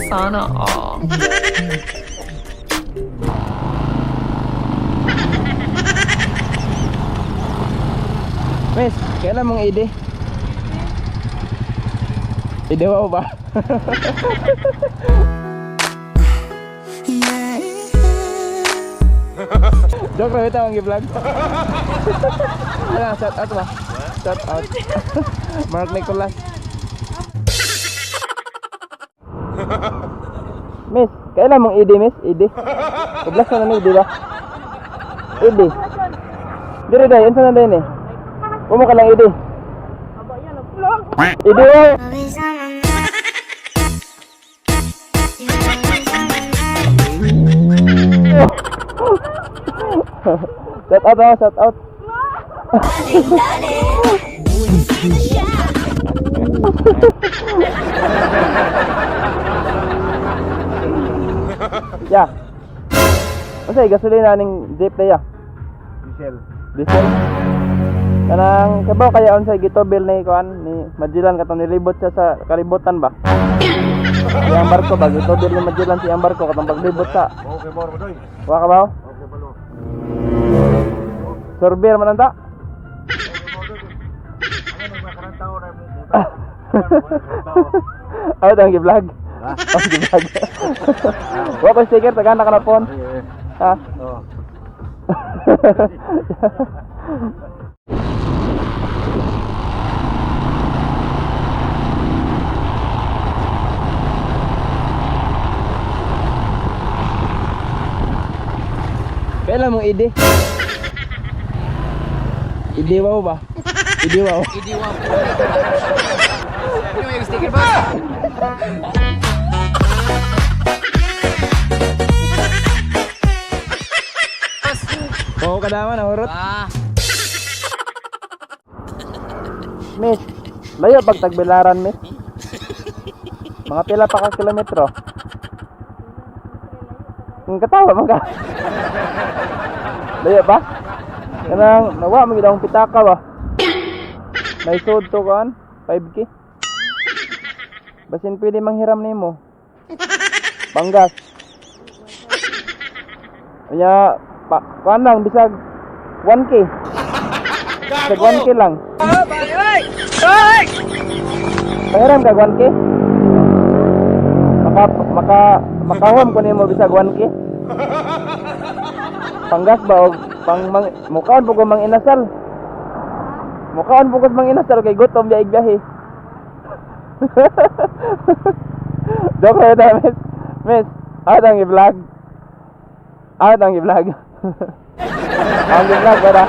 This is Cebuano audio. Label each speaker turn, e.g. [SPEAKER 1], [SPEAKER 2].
[SPEAKER 1] Sana all.
[SPEAKER 2] Miss, kailan mong ID? ID mo ba? Joke lang ito ang vlog. Ano, shout out ba? Shout out. Mark Nicolas. Miss, kailan mong ID, miss? ID? Ublas na na ni, di ba? ID. Dire day, unsa na day ni? Kumo ka lang ID. ID oh.
[SPEAKER 3] Always on my mind. You're always on my mind.
[SPEAKER 2] Shout out oh, shout out. Ya. Unsa gasolina ning jeep na ya?
[SPEAKER 4] Diesel.
[SPEAKER 2] Diesel. Kanang kabaw kaya unsay gitubil ni kuan ni Magellan katong nilibot siya sa kalibutan ba? Siyang barko ba gitubil ni Magellan siyang barko katong paglibot sa.
[SPEAKER 4] Okay, bor mo doy.
[SPEAKER 2] Wa ka ba?
[SPEAKER 4] Okay, balo.
[SPEAKER 2] Sorbir man anta.
[SPEAKER 4] Ano nang makarang tao na mo muta? Ano mo tao?
[SPEAKER 2] Ano tang gi-vlog? Ang gi-vlog. Wa pa sticker taga na ka na phone. Ha?
[SPEAKER 4] Oh.
[SPEAKER 2] Kailan mong ID? ID wow ba? ID wow.
[SPEAKER 5] ID wow. Ano yung sticker ba?
[SPEAKER 2] Oo kadaman ahurot.
[SPEAKER 5] Ah.
[SPEAKER 2] Miss, layo pag tagbilaran, miss. Mga pila pa ka kilometro. Ang katawa man ka. Layo ba? Kanang nawa mo gid akong pitaka ba. May sud to kan 5K. Basin pwede manghiram nimo. Panggas. Nya pa kuan lang bisag 1K. Bisag 1K lang. Pahiram ka 1K? Maka maka makahom ko nimo bisag 1K. Panggas ba og pang mang, mukaon po ko mang inasal. Mukaon po ko mang inasal kay gutom di biyahe. Joke lang ito, miss. Miss, ako ang i-vlog. Ako ang i-vlog. Ang i-vlog, para.